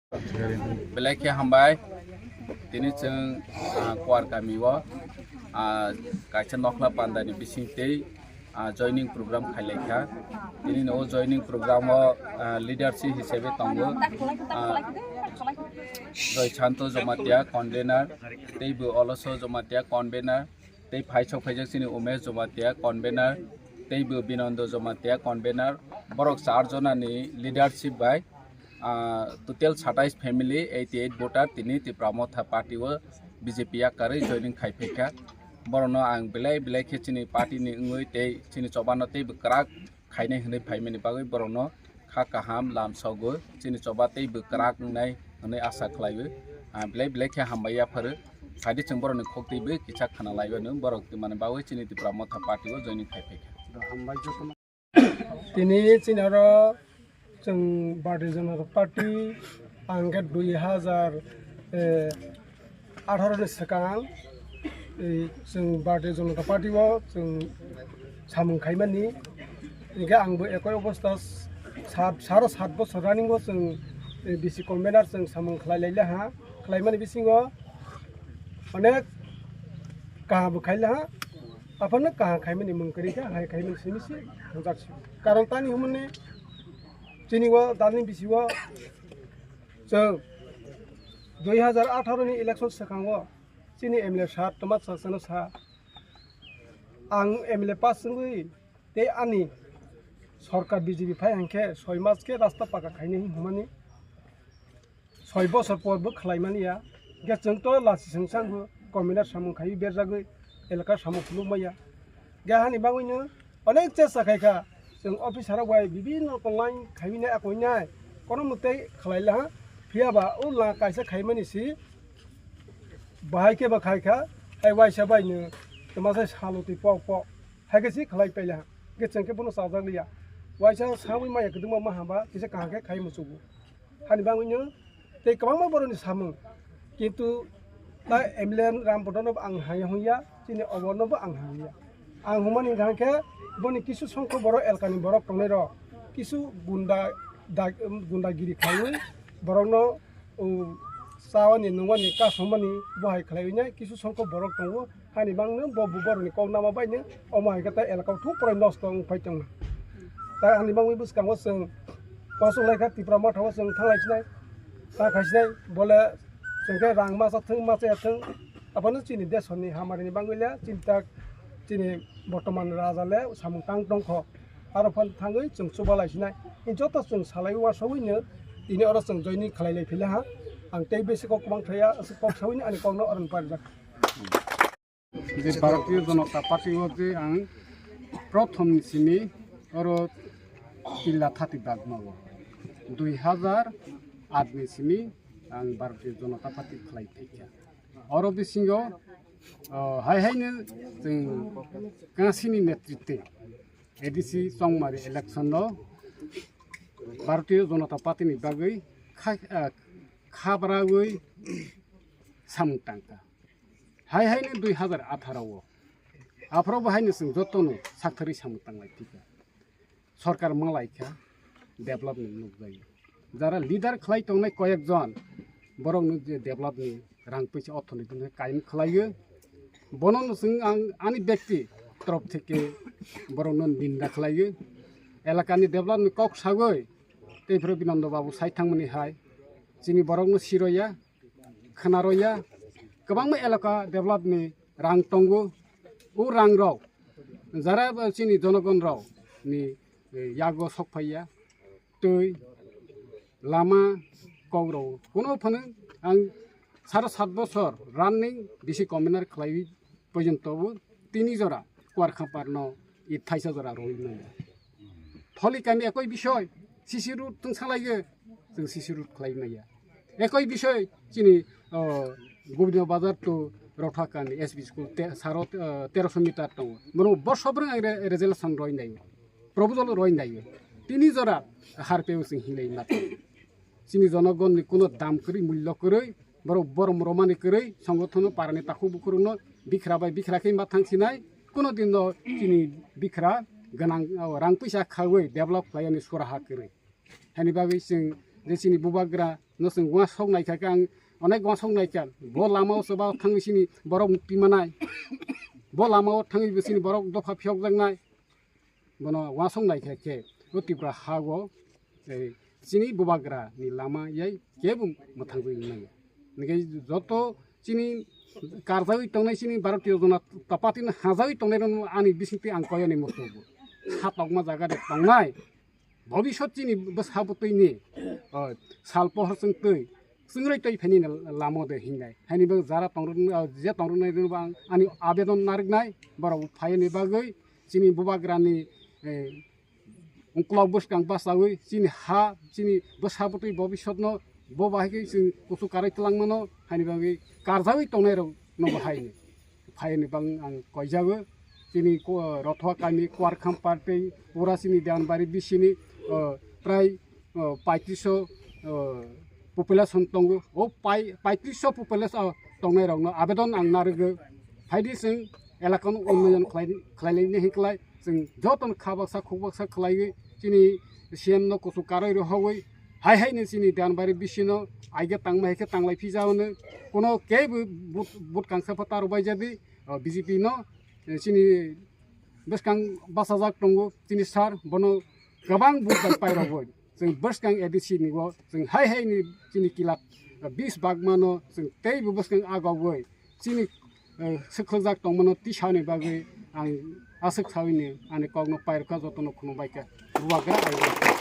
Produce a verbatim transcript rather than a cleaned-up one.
Belai khe hambai. Tini chwng, ah, Kuar kami o, ah, kaisa nokhla panda ni bising tei, ah, joining program khailai kha. Tini no joining program o, ah, leadership hisabe tongo, ah, Joy Santo Jomatia convener, tei bo Oloso Jomatia convener, tei phai sok phaijak chini Umesh Jomatia convener, tei bo Binondo Jomatia convener. Borok char jona ni leadership bai, ah, total satais family, eighty eight voter tini Tipra Motha party o B J P yakarwi joining khai phaikha. Borokno ang belai belai khe chini party ni wngwi tei chini chobano tei bo kwrak khainai hwnwi phaimani bagwi borokno kha kaham lam sogwi chini choba tei bo kwrak wngnai hwnwi asa khlaiwi, ah, belai belai khe hambai yapharo. Phaidi chwng borokni khok twi bo kisa khna laiwi borok twi mani bagwi chini Tipra Motha party o joining khai phaikha. Tini chini oro chwng Bharatiya Janata Party ang khe dui hazar, eh, atharo ni swkang, eh, chwng Bharatiya Janata Party o chwng samung khaimani. Hinkhe ang bo ekoi obostha sat, saro sat bosor running o chwng, eh, B C convener chwng samung khlai lai ha. Khlaimani bisingo onek kaham bo khai lai ha. Aphano kaham khaimani mung kwrwi kha, hai khaimani simi si thangjaksio. Karon tani hwnmani chini o dalni bisi o chwng dui hazar atharo ni election swkango chini M L A sir Toma Chasano sa ang M L A pass wngwi tei ani sorkar B J P phai hwnkhe soi mas khe rasta paka khainai hwnmani. Soi bosor por bo khlai mani ya. Ge chwng to lasi swng sang bo communal samung khai berjagwi elaka samung phuluk maya. Ge hani bagwi no onek chesta khai kha. Chwng officer rok bai bibinno rokom line khai nai akoi nai. Kono mwtai khlai la ha. Phiya ba o la kaisa khai mani si bahai khe ba khai kha. Hai waisa bai no tma sai salo twi pok pok. Hai khe si khlai pai la ha. Ge chwng khe bono chajak liya. Waisa sawi maya kwdwma ma hamba kisa kaham khe khai muchugo. Hani bagwino tei kwbangma borokni samung. Kintu ta M L A Ram Bodolno ang hai hwnya, chini oborno bo ang hai hwnya. Ang hwnmani hwnkha khe boni kisu songkho borok elkani borok tongnai rok kisu gunda da-, gundagiri khlaiwi borokno, o, chawani nungmani kasomani bo hai khlaiwi nai kisu songkho borok tongo. Hani bangno bo bu borokni kok nama baino omo hai khe ta elaka thuk porai nosto wng phai tongma. Ta hani bangwi bwskango chwng uansuk lai kha Tipra Motha o chwng thang lai sinai, ta khai sinai, bole chwng khe rang masa thwng masa ya thwng, abono chini desoni hamari ni bangwi le chini tak chini bortoman raja le samung tang tong kho. Aro phano thangwi chwng chuba lai sinai. Joto chwng salai uansugwi no tini oro chwng joining khlai lai phila ha. Ang tei besi kok kwbang thaya, aswk kok sawi ni ani kok no oro ni parijak. Je Bharatiya Janata Party o je ang prothom ni simi oro tilla thati bagma o. Dui hazar aat ni simi ang Bharatiya Janata Party khlai phaikha. Oro bisingo, o, hai hai no chwng Kangasini netritwe A D C Chongmari election no Bharatiya Janata Party ni bagwi kha-, ah, khabrawi samung tangkha. Hai hai ni dui hazar atharo o. Aphuru bo hai ni chwng joto no sakthari samung tanglai thika. Sorkar malai kha, develop ni nukjagwi. Jara leader khlai tongnai koyek jon, borok no je develop ni rang puisa orthonoiti no kaiyung khlaiwi. Bono no chwng ang ani bekti torof theke borok no ninda khlaiwi. Elaka ni develop ni kok sagwi, tei phuru Binondo Babu sai thangmani hai, chini borok no siroya, khwnaroya, kwbangma elaka develop ni rang tongo. O rang rok jara bo chini jonogon rok ni, eh, yago sok phaiya, twi, lama, kok rok. Kuno phano ang saro sat bosor running D C convener khlaiwi porjonto bo tini jora Kuar Khampar no i thaisa jora rwi maya. Tholi kami ekoi bisoi, C C road tungsa laiyo, chwng C C road khlai maya. Ekoi bisoi chini, o, Gobinda Bazar to Rotha kami S B school te-, saro, o, teroso meter tongo. Mono borso brwng ang re-, resolution roi naio. Proposal roi naio. Tini jora harpeo chwng hinlai ma. Chini jonogonni kuno dam kwrwi, mullo kwrwi, borok borom romani kwrwi, songothono parani takhuk bukhurokno bikhra bai bikhra khe ma thang sinai, kuno dinno chini bikhra gwnang, o, rang puisa khagwi develop khlaiyani suraha kwrwi. Hani bagwi chwng je chini bubagra no chwng uansuk naikha khe ang onek uansuk naikha. Bo lama o chwba thangwi chini borok mukti manai. Bo lama o thangwi bo chini borok dopha phiyokjaknai. Bono uansuk naikha khe o Tripura ha o, eh, chini bubagra ni lama yai kebo mwthangwi manya. Hingkhe joto chini karjagwi tongnai chini Bharatiya Janata Party no hajagwi tongnai rokno ani bisingtwi ang koyani muchungo. Khatokma jaga de tongnai. Bobisot chini bwsa bwtwini, o, sal pohor chwng twi, chwngrwi twi phaini lama de hingnai. Haini bagwi jara tongrwk, o, je tongrwknai rwno bo ang ani abedon narwknai, borok phayani bagwi chini bubagrani, eh, ungkulok bwskang bachawi chini ha, chini bwsa bwtwi bobisotno bo bahai khe chwng kuchuk karwi twlangmano, haini bagwi karjawi tongnai rokno bo haini. Phaini bang ang koijago. Chini ko-, Rothwa kami Kuarkham party pura chini Deanbari bisini, o, prai, o, paitris o, o, population tongo. O pai-, paitris o population, o, tongnai rokno abedon ang narwgo. Phaidi chwng elakano unnoyon khlai, khlailaini hinklai chwng jotono kha baksa khuk baksa khlaiwi chini C M no kuchuk karwi rohogwi hai hai ni chini Deanbari bisino aige tangma hai khe tanglai phijao no. Kuno kebo but, but kangsa pha ta rwbai jadi, o, B J P no, eh, chini bwskang bachajak tongo chini sir, bono kwbang but bai pairogwi. Chwng bwskang A D C ni o chwng hai hai ni chini kila, eh, bis bagmano chwng teibo bwskang agogwi chini, eh, swkhlwjak tongmano tisani bagwi ang aswk sawi ni ani kokno pairwkha jotono khunubaikhai. Bubagra ai.